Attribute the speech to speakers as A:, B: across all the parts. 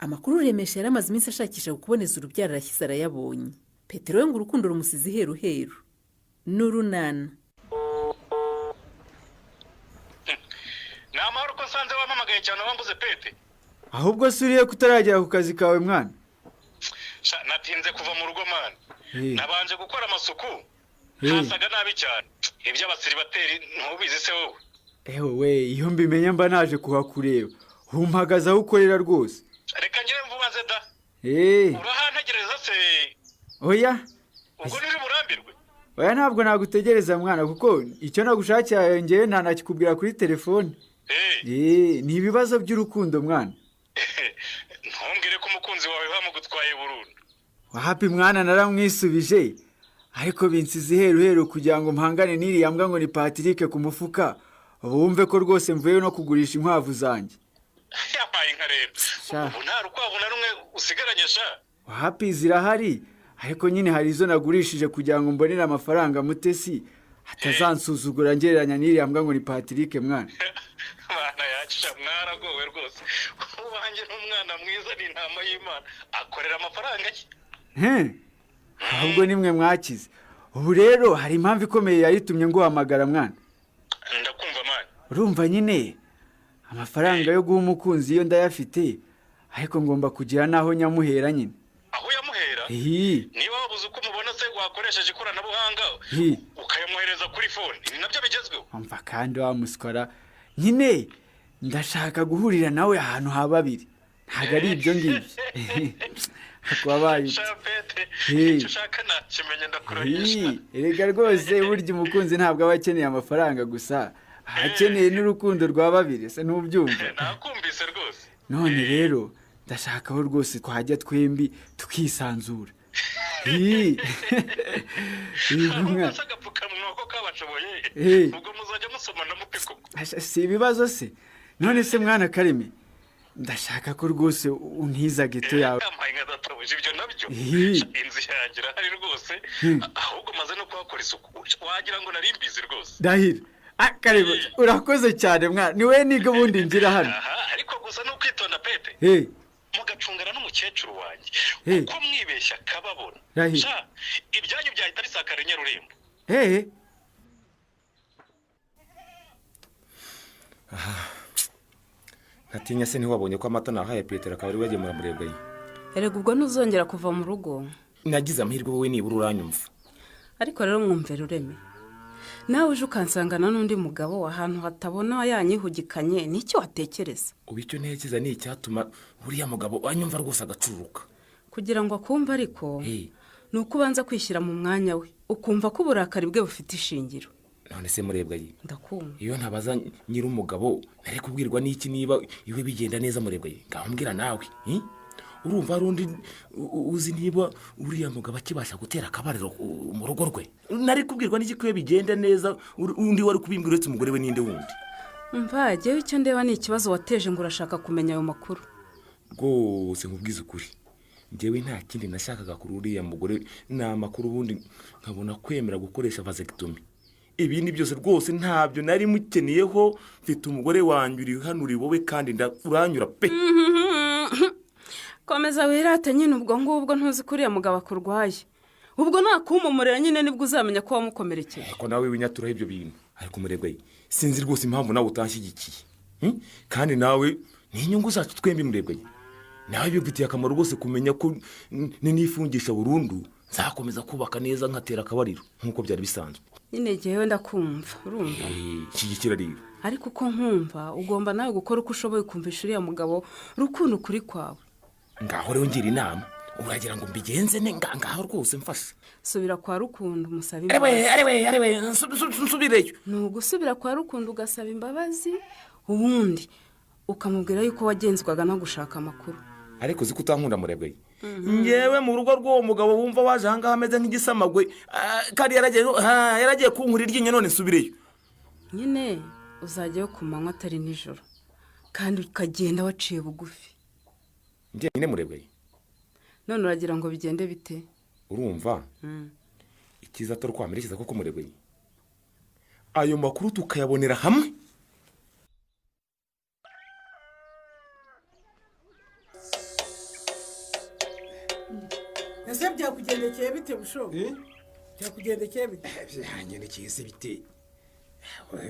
A: Amakuru Remesha yari amaze iminsi ashakisha kuboneza urubyaro arashyize arayabonye. Petero we ngo urukundo rumusize iheruheru n'urunana.
B: Ni amahoro ko nsanze wampamagaye cyane wambuze Pete.
C: Ahubwo se uriye kutaragera ku kazi kawe mwana?
B: Sha, natinze kuva mu rugo mani. Nabanje gukora amasuku.
C: Hey.
B: Hasaga nabi cyane, iby'abasiribateri ntubizi se wowe?
C: Ewe we, iyo mbimenya mba naje kuhakureba. Umpagaze aho ukorera rwose.
B: Reka ngire mvuba nze da. Urahantegereza se?
C: Oya.
B: Ubwo nturi burambirwe?
C: Oya, ntabwo nagutegereza mwana, kuko icyo nagushakira ngewe ntanakikubwira kuri telefone. Ni ibibazo by'urukundo mwana.
B: Ntumbwire ko umukunzi wawe bamugutwaye burundu.
C: Wahapi mwana, naramwisubije, ariko binsize iheruheru kugira ngo mpangane n'iriya mbwa ngo ni Patrick ku mufuka. Wumve ko rwose mvuye no kugurisha inkwavu zanjye.
B: Yampaye inka rero.
C: Sha.
B: Ubu nta rukwavu na rumwe usigaranye sha?
C: Wahapi, zirahari, ariko nyine hari izo nagurishije kugira ngo mbonere amafaranga Mutesi atazansuzugura ngereranya n'iriya mbwa ngo ni Patrick mwana.
B: Mwana yacu sha, mwaragowe rwose. Uwanjye ni umwana mwiza, ni intama y'Imana, akorera amafaranga ye.
C: He, ahubwo nimwe mwakize. Ubu rero hari impamvu ikomeye yayitumye nguhamagara mwana.
B: Ndakumva mani.
C: Urumva nyine amafaranga yo guha umukunzi iyo ndayafite, ariko ngomba kugira n'aho nyamuhera nyine.
B: Aho uyamuhera?
C: Hi.
B: Niba wabuze uko umubona se, wakoresheje ikoranabuhanga
C: Hi.
B: ukayamuhereza kuri fone, ibi nabyo bigezweho.
C: Umva kandi wa muswara nyine, ndashaka guhurira nawe ahantu ha babiri, ntabwo ari ibyo ngibyo wabaye.
B: Sha Pete,
C: Hi.
B: icyo ushaka nakimenya, ndakurahisha.
C: Hi, erega rwose burya umukunzi ntabwo aba akeneye amafaranga gusa, aba akeneye n'urukundo rwa babiri, se ntubyumva?
B: Nakumvise rwose.
C: None rero ndashaka aho rwose twajya twembi tukisanzura. Hi. Hi, mwana.
B: Ese agapfukamunwa ko kabashoboye?
C: Hey.
B: Ubwo muzajya musomana mute koko?
C: Asha, si ibibazo se? None se mwana Kareme, ndashaka ko rwose untiza geto yawe.
B: Yampaye nka databuja, ibyo nabyo.
C: Hi.
B: Sha, inzu yanjye irahari rwose. Ahubwo maze no kuhakora isuku, wagira ngo nari mbizi rwose.
C: Ndahira. Ah, Kareme, urakoze cyane mwana, ni wowe niga ubundi ngira hano.
B: Aha, ariko gusa ni ukwitonda Pete,
C: Hey.
B: mugacungana n'umukecuru wanjye,
C: Hey.
B: kuko mwibeshya akababona.
C: Rahira.
B: Sha, ibyanyu byahita bisakara i Nyarurembo.
C: Hey.
D: Ntatinya se ntiwabonye ko amata nahaye Petero akaba ari we yagemura Murebwayi?
E: Erega ubwo ntuzongera kuva mu rugo.
D: Nagize amahirwe wowe nibura uranyumva.
E: Ariko rero mwumve Rureme, nawe uje ukansangana n'undi mugabo ahantu hatabona yanyihugikanye, nicyo watekereza?
D: Ubu icyo ntekereza ni icyatuma uriya mugabo anyumva rwose agacururuka.
E: Kugira ngo akumve ariko,
D: Hey.
E: ni uko ubanza kwishyira mu mwanya we, ukumva ko uburakari bwe bufite ishingiro.
D: None se Murebwayi,
E: Ndakumva.
D: iyo ntabaza nyir'umugabo nari kubwirwa n'iki niba iwe bigenda neza? Murebwayi, ngaho mbwira nawe, eh? Urumva hari undi uzi niba uriya mugabo akibasha gutera akabariro mu rugo rwe? Nari kubwirwa n'iki ko iyo bigenda neza? Undi wari kubimbwira uretse umugore we n'inde wundi?
E: Mva, jyewe icyo ndeba ni ikibazo wateje ngo urashaka kumenya ayo makuru.
D: Rwose nkubwize ukuri, njyewe nta kindi nashakaga kuri uriya mugore, ni amakuru, ubundi nkabona kwemera gukoresha vasectomy. Ibindi byose rwose ntabyo nari mukeneyeho. Mfite umugore wanjye uri hano, uri wowe, kandi uranyura pe.
E: Komeza wirate nyine ubwo ngubwo, ntuzi ko uriya mugabo akurwaye. Ubwo nakumumurira nyine nibwo uzamenya ko wamukomerekeye.
D: Ariko nawe winyaturaho ibyo bintu. Ariko Murebwayi, sinzi rwose impamvu nawe utanshyigikiye. Kandi nawe ni inyungu zacu twembi Murebwayi, nawe bigufitiye akamaro rwose kumenya ko nifungisha burundu nzakomeza kubaka neza, nkatera akabariro nk'uko byari bisanzwe.
E: Nyine jyewe ndakumva, urumva?
D: Shyigikira rero.
E: Ariko uko nkumva, ugomba nawe gukora uko ushoboye ukumvisha uriya mugabo Rukundo ukuri kwawe.
D: Ngaho rero ngira inama, uragira ngo mbigenze ne? Ngaho rwose mfasha.
E: Subira kwa Rukundo umusabe
D: Arewe!
E: imbabazi.
D: Arewe, arewe, nsubireyo?
E: Ni ugusubira kwa Rukundo ugasaba imbabazi, ubundi ukamubwira yuko wagenzwaga no gushaka amakuru.
D: Ariko uzi ko utankunda Murebwayi? Ngewe mu rugo rw'uwo mugabo wumva waje ahangaha ameze nk'igisamagwe, kandi yaragiye kunkura iryinyo, none nsubireyo?
E: Nyine uzajyayo ku manywa atari nijoro, kandi ukagenda waciye bugufi.
D: Njyenyine Murebwayi?
E: None uragira ngo bigende bite?
D: Urumva icyiza atari ukwamerekeza koko Murebwayi, ayo makuru tukayabonera hamwe.
F: Ese byakugendekeye bite, Busho? Byakugendekeye bite?
G: Byangendekeye se bite?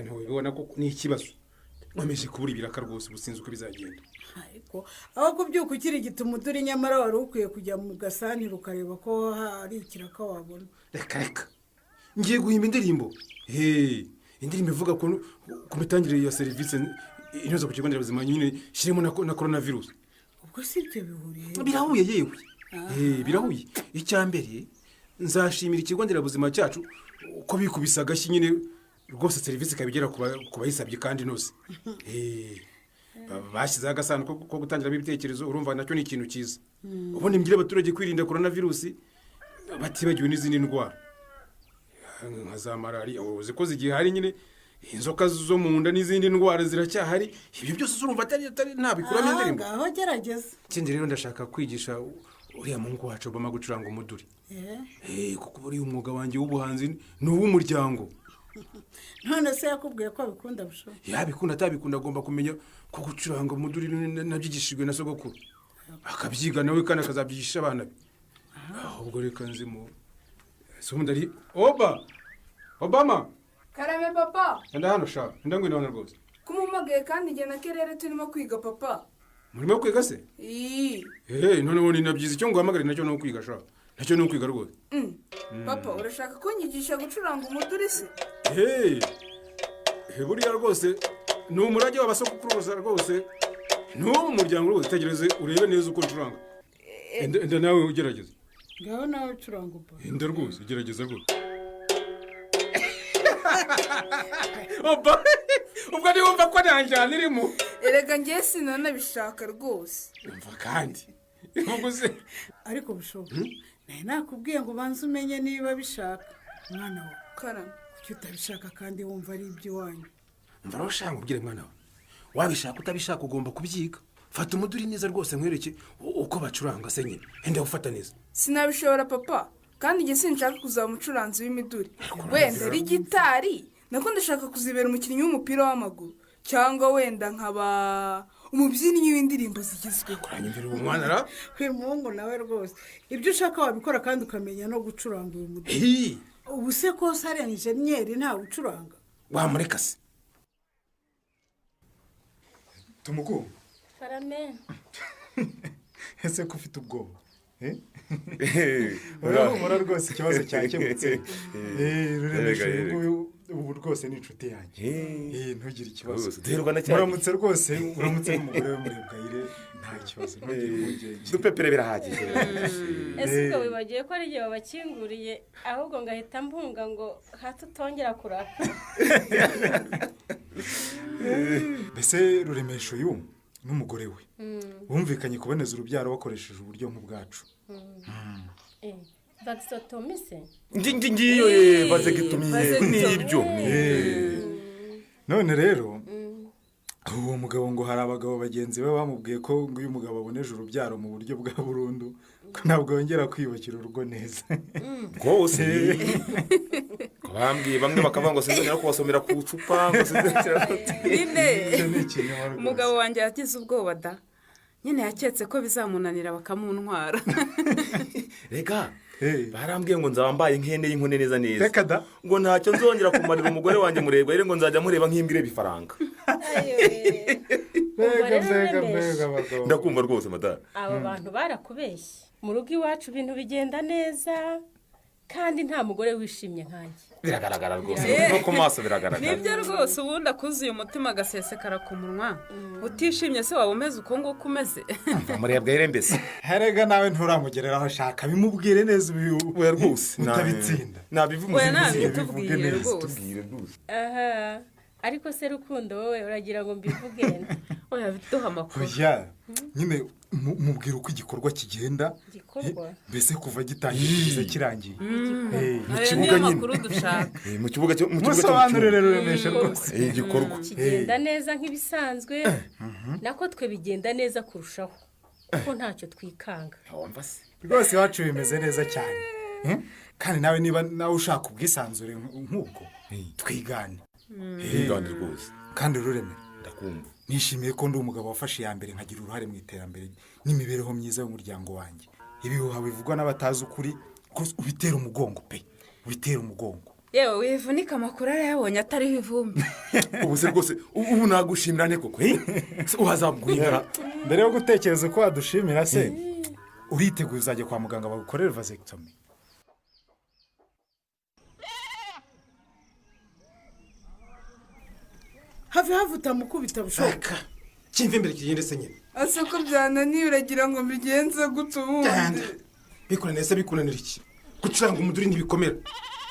G: Ntubibona ko ni ikibazo? Nkomeje kubura ibiraka rwose, ubu sinzi uko bizagenda.
F: Ariko aho kubyuka ukirigita umuduri, nyamara wari ukwiye kujya mu gasantere ukareba ko hari ikiraka wabona.
G: Reka reka, ngiye guhimba indirimbo. Hey, indirimbo ivuga ku mitangire ya serivisi inoze ku kigo nderabuzima nyine, shyiremo na korona virusi.
F: Ubwo si ibyo bihuriye?
G: Birahuye yewe. Birahuye. Icya mbere, nzashimira ikigo nderabuzima cyacu ko bikubise agashyi nyine rwose, serivisi ikaba igera ku bayisabye kandi inoze. Bashyizeho agasanduku ko gutangiramo ibitekerezo, urumva nacyo ni ikintu cyiza. Ubundi mbwire abaturage kwirinda korona virusi batibagiwe n'izindi ndwara nka za malariya, uzi ko zigihari nyine, inzoka zo mu nda n'izindi ndwara ziracyahari. Ibyo byose urumva atari ntabikuramo indirimbo?
F: Ngaho gerageza.
G: Ikindi rero, ndashaka kwigisha uriya muhungu wacu Obama gucuranga umuduri. Kuko buriya umwuga wanjye w'ubuhanzi ni uw'umuryango.
F: None se yakubwiye ko abikunda, Busho?
G: Yabikunda atabikunda, agomba kumenya ko gucuranga umuduri nabyigishijwe na sogokuru, akabyiga nawe kandi akazabyigisha abana be. Ahubwo reka nzimu si ubundi ari Oba Obama.
H: Karame, papa.
G: Enda hano sha, enda, ngwino hano rwose.
H: Kumumagaye kandi njye na Kerere turimo kwiga, papa?
G: Murimo kwiga se?
H: Ii.
G: Eee, noneho ni na byiza, icyo nguhamagare nacyo ni ukwiga sha, nacyo ni ukwiga rwose.
H: Papa, urashaka kunyigisha gucuranga umuduri se?
G: Hey, buriya rwose ni umurage w'abasokuruza rwose, ni uw'umuryango rwose. Tegereze urebe neza uko ncuranga. Enda nawe ugerageza.
F: Ngaho nawe ucuranga uba.
G: Enda rwose, gerageza rwose. Oba, ubwo ntiwumva ko nta njyana irimo?
H: Erega njye sinanabishaka rwose.
G: Umva kandi ubwo se.
F: Ariko Busho, nari nakubwiye ngo ubanze umenye niba bishaka, mwana wawe.
H: Karame.
F: Kuki utabishaka kandi wumva ari iby'iwanyu?
G: Mva rero ushaka ubwire mwana we, wabishaka utabishaka ugomba kubyiga. Fata umuduri neza rwose, nkwereke uko bacuranga se nyine. Enda gufata neza.
H: Sinabishobora, papa, kandi njye sinshaka kuzaba umucuranzi w'imiduri. Wenda ari gitari nako, ndashaka kuzibera umukinnyi w'umupira w'amaguru, cyangwa wenda nkaba umubyinnyi w'indirimbo zigezweho.
G: Uranyumvira uwo mwana ra?
F: Uyu muhungu nawe rwose, ibyo ushaka wabikora kandi ukamenya no gucuranga uyu muduri.
G: Hi.
F: Ubu se kose ari enjeniyeri ntawe ucuranga?
G: Wamureka se?
I: Tumugu.
J: Karame.
I: Ese ko ufite ubwoba? Eh? Urahumura rwose, ikibazo cyakemutse. Ruremesha uyu nguyu ubu rwose ni inshuti yanjye. Ntugire ikibazo.
D: Rwose, duherwa na cya
I: Muramutse rwose, uramutse n'umugore we Murebwayire, nta kibazo, ntugire impungenge.
D: Dupepere birahagije.
J: Ese ubwo wibagiwe ko ari igihe babakinguriye, ahubwo ngahita mpunga ngo hato utongera kurakara?
I: Mbese Ruremesha uyu n'umugore we bumvikanye kuboneza urubyaro bakoresheje uburyo nk'ubwacu.
J: Vasectomy se?
D: Ngiyo ye, vasectomy. Nibyo.
I: None rero uwo mugabo ngo hari abagabo bagenzi be bamubwiye ko ngo uyu mugabo aboneje urubyaro mu buryo bwa burundu, ko ntabwo yongera kwiyubakira urugo neza.
D: Rwose bambwiye, bamwe bakavuga ngo sinzongera kubasomera ku icupa, ngo sinzongera.
E: Nyine
I: Icyo ni ikinyoma rwose.
E: umugabo wanjye yagize ubwoba da, nyine yaketse ko bizamunanira bakamuntwara.
D: Reka, barambwiye ngo nzaba mbaye nk'ihene y'inkone neza neza.
I: Reka da.
D: Ngo ntacyo nzongera kumarira umugore wanjye Murebwayire, ngo nzajya mureba nk'imbwa ireba ifaranga.
J: Umva
I: Mbega
J: rero
I: mbega
J: Ruremesha.
I: mbega abagabo.
D: Ndakumva rwose, madamu.
J: Aba bantu barakubeshye. Mu rugo iwacu ibintu bigenda neza, kandi nta mugore wishimye nkanjye.
D: Biragaragara rwose, no ku maso biragaragara.
E: Nibyo rwose, ubundi akuzuye umutima agasesekara ku munwa. Utishimye se waba umeze uko nguko umeze?
D: Murebwayire mbese.
I: Herega nawe nturamugereraho, ashaka bimubwire neza ubu.
D: Oya rwose.
I: Utabitsinda.
D: Nabivuze.
E: Oya,
I: Bivuge
E: nabitubwiye
I: neza.
E: rwose.
D: Tubwire rwose.
J: Aha, ariko se Rukundo, wowe uragira ngo mbivuge?
E: Oya, duha amakuru.
I: Oya nyine, mubwira uko igikorwa kigenda.
J: Igikorwa?
I: Mbese kuva gitangiye kugeza kirangiye.
D: Mu
E: Ayo
D: kibuga
E: niyo
D: nyine.
E: makuru dushaka.
D: Mu kibuga cyo mu kibuga cyo mu
I: Musobanurire
D: cyumba.
I: Ruremesha rwose.
D: Igikorwa.
J: Kigenda neza nk'ibisanzwe, nako twe bigenda neza kurushaho kuko ntacyo twikanga.
D: Wumva se?
I: Rwose iwacu bimeze neza cyane. Kandi nawe niba nawe ushaka ubwisanzure nk'ubwo, twigane.
D: Twigane rwose.
I: Kandi Rureme,
D: Ndakumva.
I: nishimiye ko ndi umugabo wafashe iya mbere nkagira uruhare mu iterambere n'imibereho myiza y'umuryango wanjye. Ibihuha bivugwa n'abatazi ukuri rwose ubitera umugongo pe, ubitera umugongo.
E: Yewe, wivunika, amakuru arayabonye atariho ivumbi.
D: Ubu se rwose ubu nagushimira ne koko? Wazabwira.
I: Mbere yo gutekereza uko wadushimira se, uriteguye uzajya kwa muganga bagukorere vasectomy?
F: Have, have, utamukubita bushoboka.
G: Kimva imbere, kigende se nyine.
H: Ase ko byananiye, uragira ngo mbigenze gute ubundi?
G: Bikunaniye se bikunanira iki? Gucuranga umuduri ntibikomera,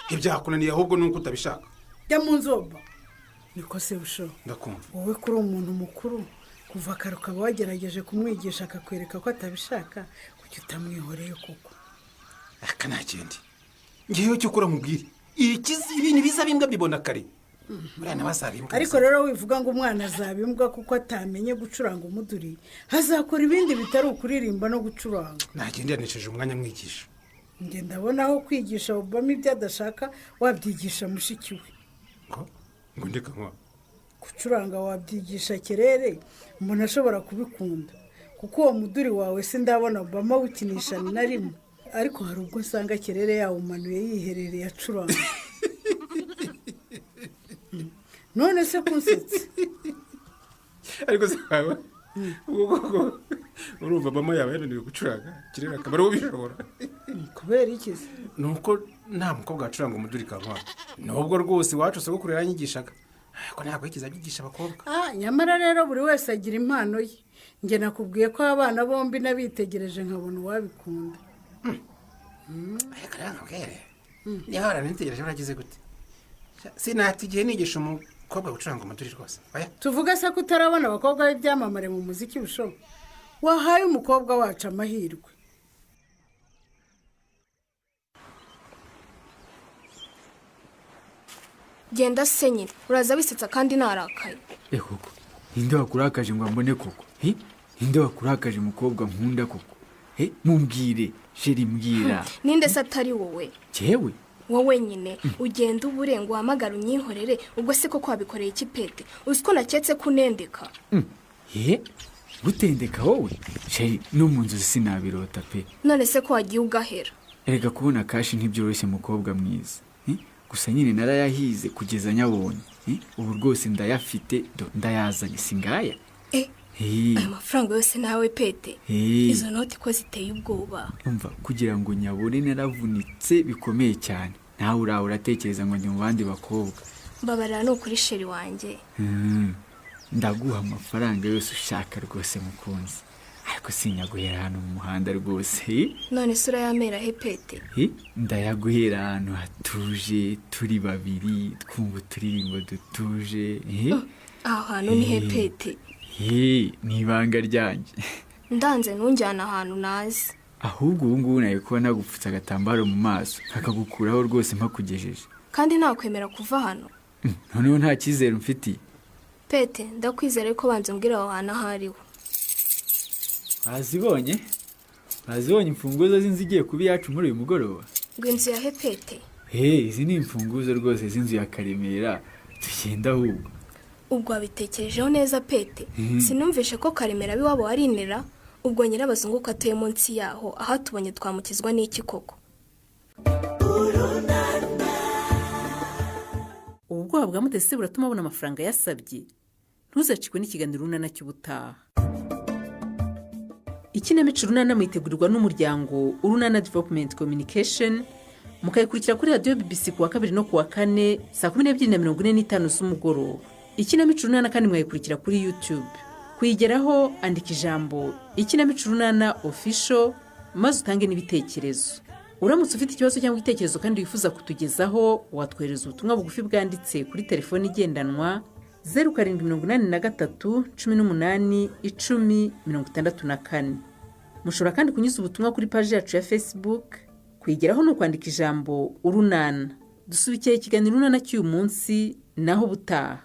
G: ntibyakunaniye, ahubwo ni uko utabishaka.
F: Jya mu nzoba niko se busho.
G: Ndakumva.
F: Wowe kuri umuntu mukuru, kuva kare ukaba wagerageje kumwigisha akakwereka ko atabishaka, kuki utamwihoreye koko?
G: Aka nta kindi ngewe cyo ukora nkubwire ikizi, ibintu biza bimbwa mbibona kare, buriya nawe azaba imbwa.
F: Ariko rero wivuga ngo umwana azaba imbwa kuko atamenye gucuranga umuduri, hazakora ibindi bitari ukuririmba no gucuranga.
G: Nagenda yanesheje umwanya mwigisha.
F: Njye ndabona aho kwigisha Obama ibyo adashaka, wabyigisha mushiki we.
G: Ngo ndeka nkwa?
F: Gucuranga wabyigisha Kerere, mbona ashobora kubikunda, kuko uwo muduri wawe sindabona Obama awukinisha na rimwe, ariko hari ubwo nsanga Kerere yawumanuye yiherereye acuranga. None se kunsetse?
G: Ariko se wawe ubwo koko urumva mama yaba yananiwe gucuranga, Kirere akaba ariwe ubishobora?
F: Kubera iki se?
G: Ni uko nta mukobwa wacuranga umuduri kankwa, nubwo rwose iwacu sogokuru yaranyigishaga, ariko ntabwo yigeze abyigisha abakobwa.
F: Ah, nyamara rero buri wese agira impano ye. Njye nakubwiye ko abana bombi nabitegereje nkabona uwabikunda.
G: Ariko rero nkubwire, niba waranitegereje uragize gute, sinata igihe nigisha umukobwa gucuranga umuduri rwose, oya.
F: Tuvuge se ko utarabona abakobwa b'ibyamamare mu muziki bushoboka? Wahaye umukobwa wacu amahirwe.
K: Genda se nyine, uraza wisetsa kandi narakaye.
C: Koko ninde wakurakaje ngo ambone koko? He? Ninde wakurakaje mukobwa nkunda koko? He, mumbwire chérie, mbwira.
K: Ninde se atari wowe?
C: Jewe?
K: Wowe nyine, ugenda ubure ngo uhamagare unyihorere. Ubwo se koko wabikoreye iki pete? Uzi ko naketse ko unendeka?
C: He, gutendeka wowe chérie, no mu nzozi sinabirota pe.
K: None se ko wagiye ugahera?
C: Erega kubona cash ntibyoroshye mukobwa mwiza. Eh? Gusa nyine narayahize kugeza nyabonye. Eh? Ubu rwose ndayafite, do ndayazanye, singaya.
K: Eh,
C: Eh,
K: ayo mafaranga yose nawe pete?
C: Eh.
K: Izo noti ko ziteye ubwoba!
C: Umva, kugira ngo nyabone naravunitse bikomeye cyane, nawe urawe uratekereza ngo ndi mu bandi bakobwa.
K: Mbabarira ni ukuri chéri wanjye.
C: Ndaguha amafaranga yose ushaka rwose mukunzi, ariko sinyaguhera hano mu muhanda rwose. Eh?
K: None se urayamera he pete?
C: Eh, ndayaguhera ahantu hatuje, turi babiri, twumva uturirimbo dutuje. Eh?
K: Aho hantu ni he?
C: Eh.
K: Pete?
C: Eh, ni ibanga ryanjye.
K: Ndanze, ntunjyane ahantu nazi.
C: Ahubwo ubu ngubu nawe kuba nagupfutse agatambaro mu maso nkakagukuraho rwose mpakugejeje.
K: Kandi ntakwemera kuva hano.
C: Noneho nta cyizere umfitiye?
K: Pete, ndakwizera, ariko banza umbwire aho hantu aho ariho.
C: Bazibonye, bazibonye imfunguzo z'inzu igiye kuba iyacu muri uyu mugoroba.
K: Ngo inzu ya he pete?
C: He, izi ni imfunguzo rwose z'inzu ya Karemera, tugenda ahubwo.
K: Ubwo wabitekerejeho neza pete?
C: Mhm.
K: Sinumvishe ko Karemera ab'iwabo warinera? Ubwo nyirabazungu ko atuye munsi yaho, aho tubonye twamukizwa n'iki koko?
A: Ubu bwoba bwa Mutesi buratuma abona amafaranga yasabye. Ntuzacikwe n'ikiganiro Urunana cy'ubutaha. Ikinamico Urunana muyitegurirwa n'umuryango Urunana Development Communication, mukayikurikira kuri radiyo BBC ku wa kabiri no ku wa kane saa 12:45 z'umugoroba. Ikinamico Urunana kandi mwayikurikira kuri YouTube. Kuyigeraho, andika ijambo "Ikinamico Urunana Official" maze utange n'ibitekerezo. Uramutse ufite ikibazo cyangwa igitekerezo kandi wifuza kutugezaho, watwohereza ubutumwa bugufi bwanditse kuri telefoni igendanwa 0783181064. Mushobora kandi kunyuza ubutumwa kuri paji yacu ya Facebook. Kuyigeraho ni ukwandika ijambo "Urunana". Dusubikiye ikiganiro Urunana cy'uyu munsi, naho ubutaha.